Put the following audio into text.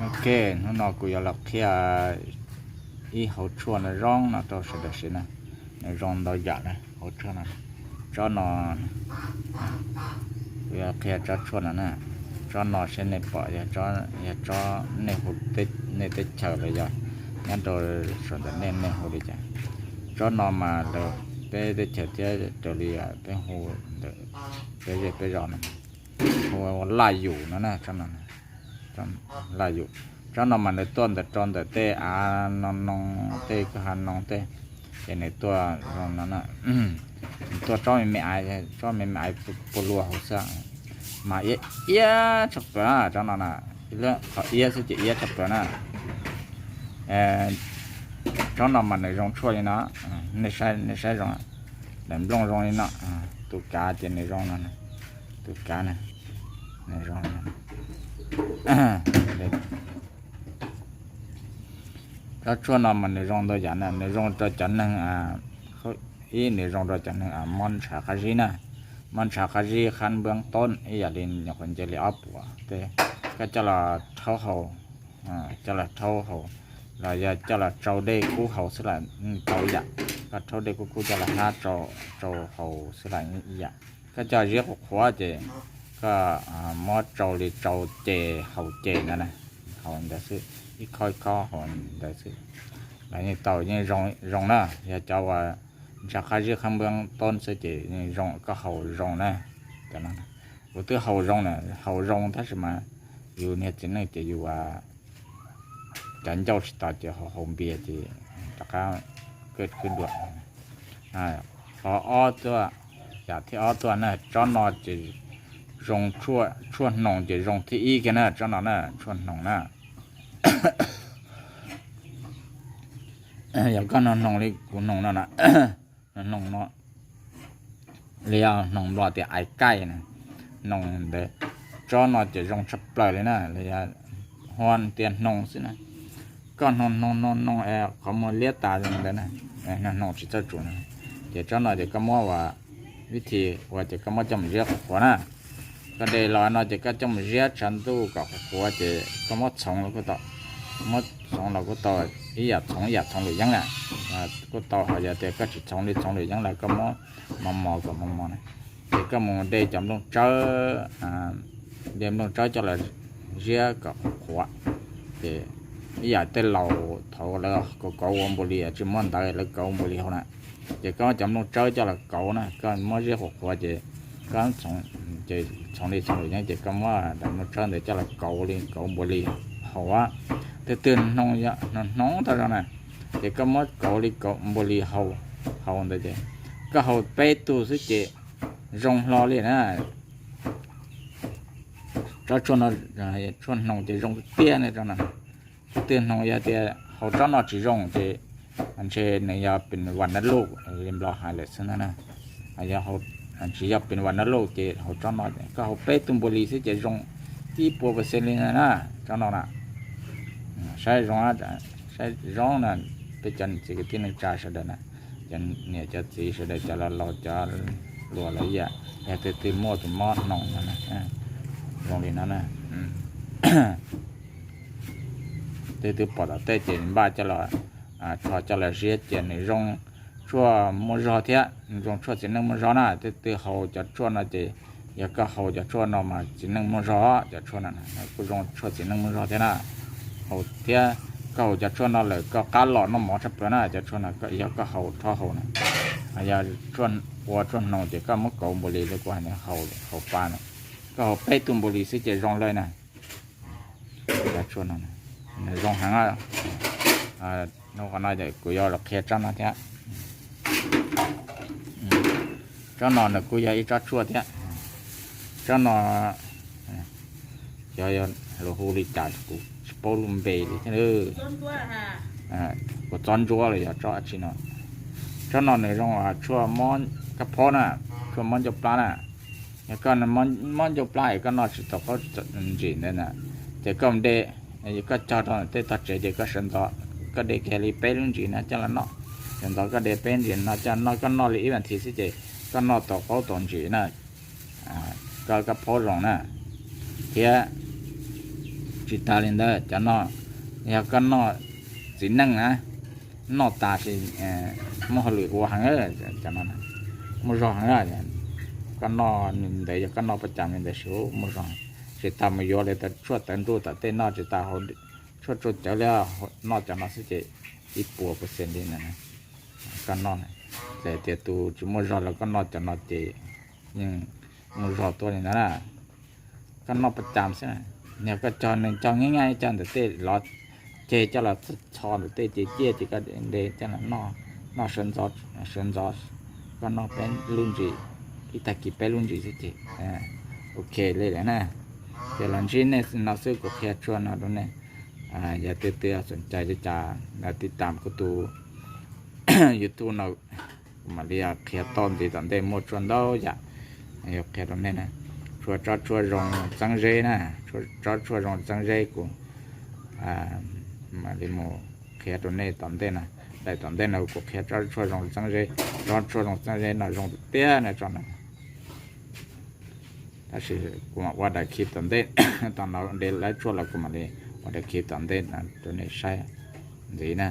Ok, hnub no kuv yuav los qhia ib hauv tshuaj no zoo no rau sawv daws saib na. Nws zoo ntau yam na, hauv tshuaj no, tsob no, kuv yuav qhia tsob tshuaj no na. Tsob no seb nej pom yog tsob, yog tsob nej hu, nej teb chaws los yog nyob rau saum ntawm nej, nej hu li cas. Tsob no mas lawv, peb teb chaws thiab raws li peb hu ntawm peb zej peb zos no hu laj yum no na, tsob no, laj yum. Tsob no mas nws tuaj ntawm, rau ntawm tej av no, no, tej kwj ha no tej, ces nws tuaj zoo no na. Nws tuaj tsob me me aiv, tsob me me aiv puas luaj hauv xwb, mas iab iab tshaj plaws na tsob no na. Qhov iab xwb ces iab tshaj plaws na. Tsob no mas nws zoo tshuaj li no, nej saib zoo, daim nplooj zoo li no, tus kav ces nws zoo no, tus kav na, nws zoo li no. Tsob tshuaj no mas nws zoo ntau yam na, nws zoo rau cov neeg, ib nws zoo rau cov neeg mob ntshav qab zib na, mob ntshav qab zib, khab npab toob ib yam li nyuam qhuav nce li ob puas tej, koj coj los rhaub haus, coj los rhaub haus los yog coj los tsau dej kub haus xwb los tau ib yam. Koj rhaub dej kub kub coj los hlab tsau haus xwb los ib yam. Koj coj ziab qhuav qhuav ces koj muab tsau li tsau ces haus ces ntawd na, haus ntawd xwb, ib khob ib khob haus ntawd xwb los yeej tau, yeej zoo na. Yog cov uas ntshav qab zib khab npab toob xwb ces yeej zoo, koj haus zoo na. Kuv twb haus zoo na, haus zoo tab sis mas yus niag txiv neej ces yus cov ncauj tsis tau ces haus haus npias ces rov qab kawj khwb dua. Qhov ob tuaj, yam thib ob tuaj na, tsob no ces zoo, tshuaj hnoos ces zoo thib ib kiag na, tsob no na, tshuaj hnoos na. Yog koj hnoos hnoos li kuv hnoos no na, hnoos no li hnoos Nplog tias ais kaij na, hnoos ntawd, tsob no ces zoo tshaj plaws li na, li yog hua tias hnoos xwb na. Koj hnoos hnoos hnoos hnoos es qhov muag liab tas zoo ntawd na, hnoos hnoos tsis txawj tsum na. Ces tsob no ces koj muab ua, vib thib ua ces koj muab coj mus ziab qhuav qhuav na. Koj de los no ces koj coj mus ziab tshav ntuj kom qhuav qhuav ces koj muab txhoov los kuj tau, muab txhoov los kuj tau, ib yam txhoov ib yam txhoov lwm yeeb na kuj tau, ho yog tias koj tsis txhoov li txhoov lwm yeeb los koj muab mos mos kom mos mos na. Ces koj mus de cov nplooj tsawb, de nplooj tsawb coj los ziab kom qhuav qhuav. Ces ib yam tej laus thaud lawv kauv kauv ua npaum li, tsis muaj ntawv lawv kauv npaum li hauv na. Ces koj muab cov nplooj tsawb coj los kauv na, koj muab ziab qhuav qhuav ces koj txhoov li txhoov lwm yeeb ces koj muab daim nplooj tsawb ntawd coj los kauv li kauv npaum li hauv. Twg twg hnoos hnoos tau zoo na, ces koj muab kauv li kauv npaum li hauv ntawd ces koj haus peb tug xwb ces zoo hlo li na. Tsob tshuaj no, tshuaj hnoos ces zoo tiag tiag ne tsob no. Twg hnoos yog tias haus tsob no tsis zoo ces ntshe nws yog pim vas nab luj li Nplog hais lawm xwb ntag na. Yog tsis yog pim vas nab luj ces haus tsob no, koj haus peb tug npaum li xwb ces zoo ib puas percent li na tsob no na. Saib zoo, saib zoo na, peb cov niam txiv kwv tij neej tsa sawv daws na, cov niam cov txiv sawv daws, cov laus laus cov hluas los ib yam, yog twg twg muaj tus mob hnoos no zoo li no na. Twg twg pom tom tej ces npaj coj los, rho coj los ziab ces nws zoo tshuaj muaj zog thiab, zoo tshuaj txiv neej muaj zog na. Twg twg haus cov tshuaj no ces yog koj haus cov tshuaj no mas txiv neej muaj zog, cov tshuaj no kuj zoo tshuaj txiv neej muaj zog thiab na. Haus thiab, koj haus cov tshuaj no lawm koj qab los noj mov tshaj plaws na, cov tshuaj no yog koj haus rho haus na. Yog ua tshuaj hnoos ces koj muab kauv npaum li kuv hais, haus pa na, koj haus peb tug npaum li xwb ces zoo lawm na. Cov tshuaj no nws zoo heev. Hnub qhov no kuv yuav los qhia tsob no thiab. Tsob no nws kuj yog ib tsob tshuaj thiab. Tsob no xyov yog luag hu li cas kuv tsis paub lub npe li thiab. Kuv txob ntsuab los yog tsob dab tsi no. Tsob no nws zoo tshuaj mob kab phob na, tshuaj mob ncauj plab na. Yog koj mob ncauj plab es koj noj tsis tau qaub ntsis ntawd na, ces koj de, koj cog rau tej tog tsev ces koj sawv ntxov koj de kiag li peb lub ntsis no coj los noj. Sawv ntxov koj de peb ntsis no coj noj, koj noj li ib vas thiv xwb ces koj noj tau qaub tau ntsis na. Koj kab phob zoo na. Thiab Tsis tas li ntawd, cov no yog koj noj txiv neej na, noj tas sis muaj hauj lwm ua heev, cov no muaj zog heev. Koj noj ntawd yog koj noj paj cas li ntawd sis muaj zog, tsis tas mus yuav li tas tshuaj tawv nruj tom tej noj, tsis tas hauv tshuaj tsuj cawv li, noj cov no xwb ces ib puas percent li na. Koj noj, txawm tias tus tsis muaj zog los koj noj cov no ces yeej muaj zog tuaj li ntawd na. Koj noj paj cas xwb, yog koj cog nws cog nyaj nyaj cog ntawm tej los ceg coj los txho ntawm tej ces ciaj ces koj de coj los noj, noj sawv ntxov, sawv ntxov, koj noj peb lub ntsis, ib tag kis peb lub ntsis xwb ces ok li lawm na. Ces los ntsib nej no xwb, kuv qhia tshuaj no rau nej. Yog twg twg xom cai li cas los tib tam kuv tus YouTube no, kuv mam li qhia toj ntxiv tom ntej, muaj tshuaj ntau yam yuav qhia rau nej na. Tshuaj tsob tshuaj zoo txeeb zeb na, tsob tshuaj zoo txeeb zeb kuv mam li mus qhia rau nej tom ntej na. Daim tom ntej no kuv qhia tsob tshuaj zoo txeeb zeb, tsob tshuaj zoo txeeb zeb no zoo tiag tiag na tsob no. Tab sis kuv mam ua daim clip tom ntej, tom no de lawv tshuaj los kuv mam li ua daim clip tom ntej no rau nej saib ntxiv na.